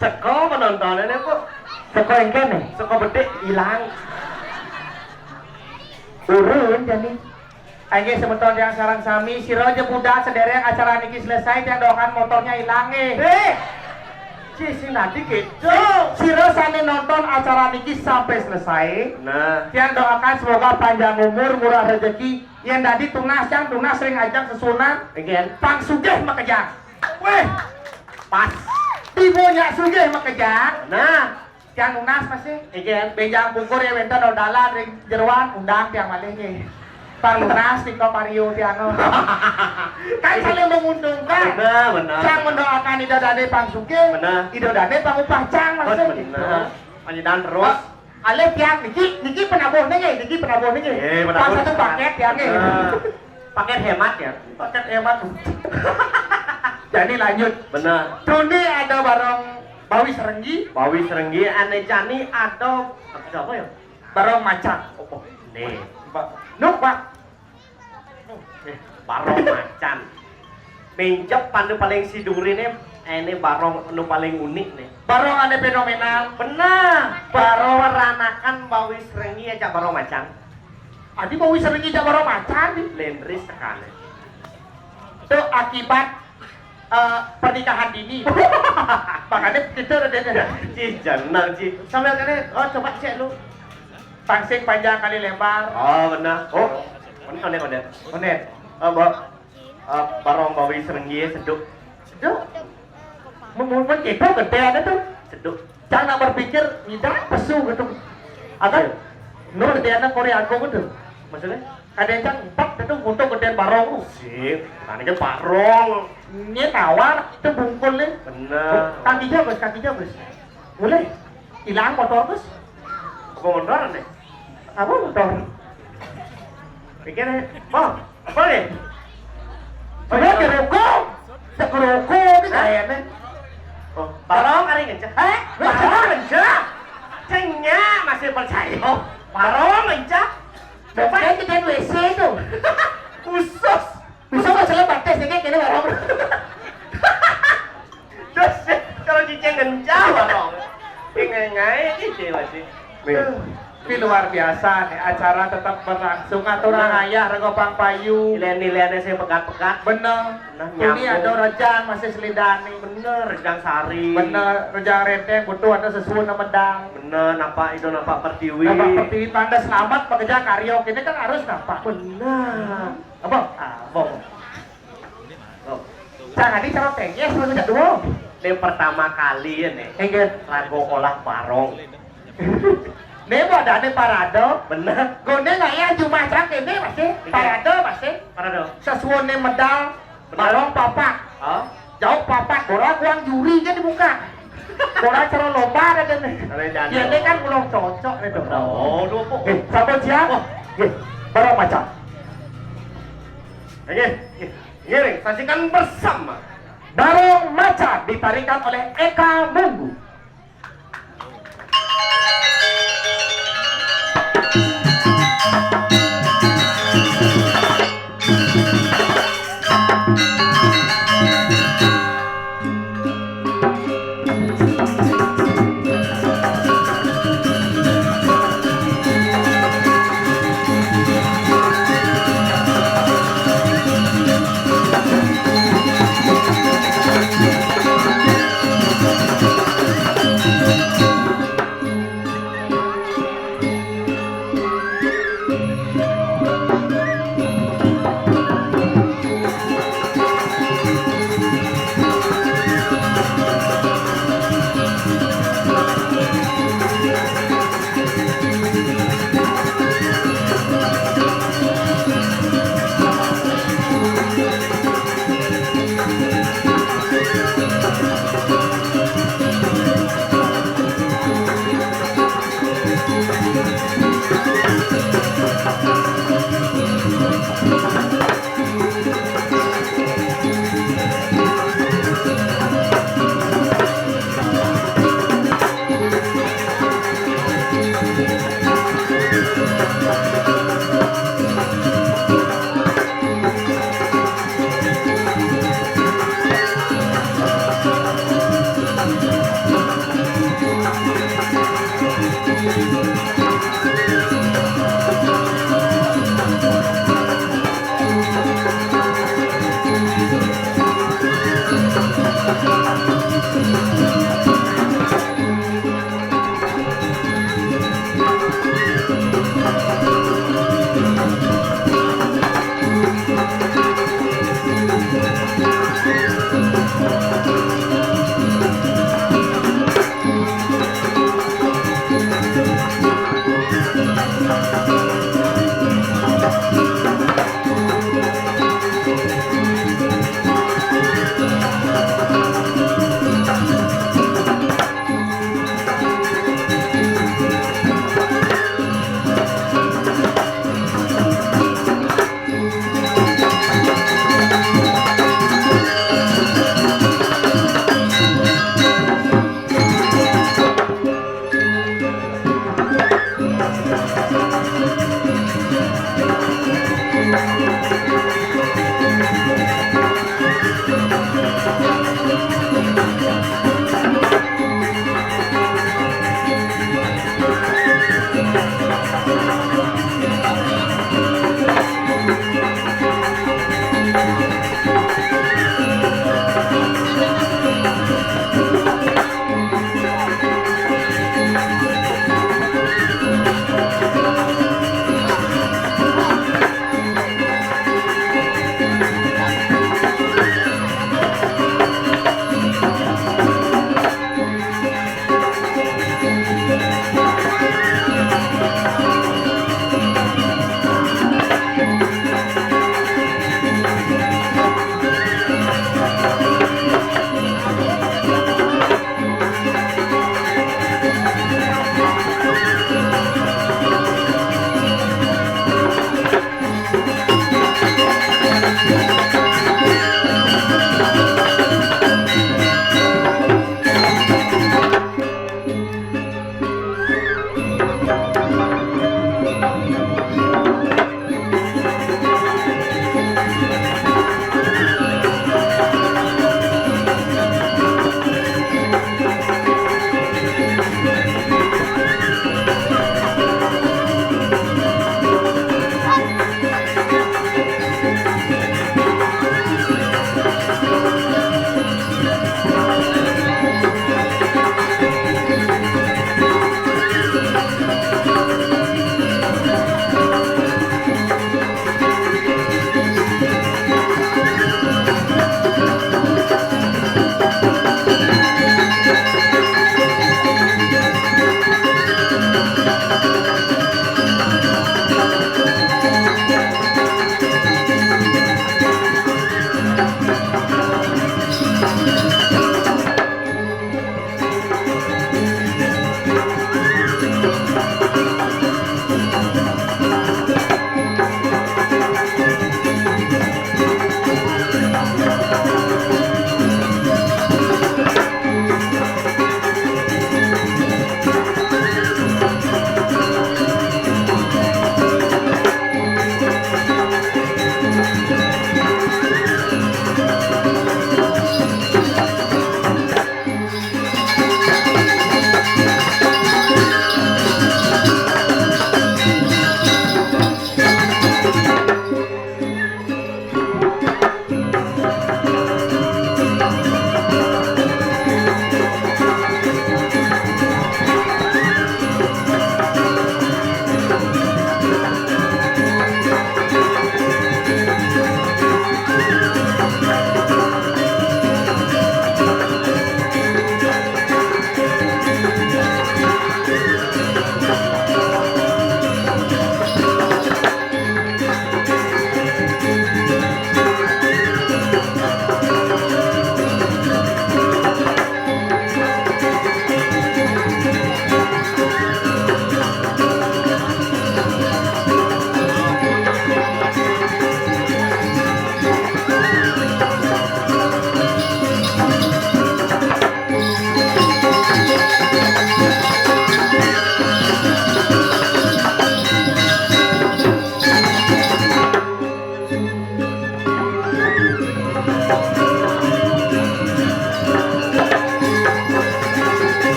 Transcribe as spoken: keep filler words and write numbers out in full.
Seko penontoné, Bu. Seko éngkén né? Seko bedik ilang. Urun jani. Inggih semeton tiang sareng sami, sira aja budal sedéréng acara niki selesai, tiang doakan motornya ilang nggih. Eh, sing tadi gitu. Sira sané nonton acara niki sampai selesai. Nah. Tiang doakan semoga panjang umur, murah rezeki. Yén dadi tunas, tiang tunas ring ajeng sesuunan. Again. Pang sugih makejang. Wéh, pas. Tibo nyak sugih makejang. Nah. Tiang nunas masih. Bénjang pungkur ya wénten odalan ring jeroan, undang tiang malih nggih. Pang nunas nika pario tiang. Kan saling menguntungkan. Bener, bener. Cang mendoakan Ida Dané pang sugih, Ida Dané pang upah cang masih gitu. Bener. Panjidan terus. Alih tiang niki, niki penabuh niki, niki penabuh niki. Eh, penabuh. Pas satu paket tiang niki. Nah. Paket hemat ya. Paket hemat. Jadi lanjut. Bener. Tuni ada barong Bawi Serenggi. Bawi Serenggi, ané jani ada, ada apa ya? Barong Macan. Oh, nih. Pak. Nuk, Pak. Eh, Barong Macan. Ménjep anu paling siduriné, éné barong anu paling unik nih. Barong ané fenomenal. Bener. Barong peranakan Bawi Serenggi ya, Cak Barong Macan. Adi Bawi Serenggi, Cak Barong Macan di. Lendris tekané. Itu akibat eh, pernikahan dini. Makanya gitu deh. Ci, jangan, Ci. Sambil kene, oh, coba cek lu. Pangsing panjang kali lebar. Oh, benar. Oh, benar, benar, benar. Benar. Eh, Mbok. Eh, Barong Bawi Serenggi seduk. Seduk. Mun, mun, mun gitu gedé ada tuh. Seduk. Jangan berpikir ngidak pesu gitu. Ada. Iya. Nur gedé anak Korea Agung itu. Maksudnya? Kadén cang empat itu untuk gedén barong. Sip, tadi kan barong. Ini nawar itu bungkul nih. Bener. Kaki jabes, kaki jabes. Boleh. Hilang motor terus. Apa motor nih? Apa motor? Pikir ya. Oh, apa nih? Apa ya? Geroko. Geroko ini kayaknya. Oh, barong kali ngencah. Eh, barong ngencah. Cengnya masih percaya. Barong ngencah. Coba aja kan W C itu. Khusus. Bisa nggak salah batas nih, kayak gini, barong. Terus, kalau cicing ngencang, barong. Ngai-ngai, cicing masih. Nih. Tapi luar biasa nih, acara tetap berlangsung. Atur ayah, rego pang payu. Nilai-nilainya saya pegat-pegat. Bener. Nah, ini nyambung. Ada rejang masih selidani. Bener, rejang sari. Bener, rejang renteng, butuh ada sesuatu nama dang. Bener, nampak itu, nampak pertiwi. Nampak pertiwi, tanda selamat, pekerja karyo. Ini kan harus nampak. Bener. Apa? Ah, bong. Oh. Jangan dicerot tengnya sebelum cak dua. Ini pertama kali ya nih. Enggak. Lagu olah barong. Ini buat ada parade. Bener. Gone nggak ya jumah cak ini masih. Iya. Parade masih. Parade. Sesuai nih medal. Bener. Barong papak. Hah? Jauh papak. Borak uang juri kan dibuka. Borak cara lomba ada nih. Ada janda. Ya ini kan belum cocok nih tuh. Oh, dua puluh. Eh, sabar siap. Wah. Eh, barong macam. Oke, ngiring, saksikan bersama. Barong Macan ditarikan oleh Eka Munggu.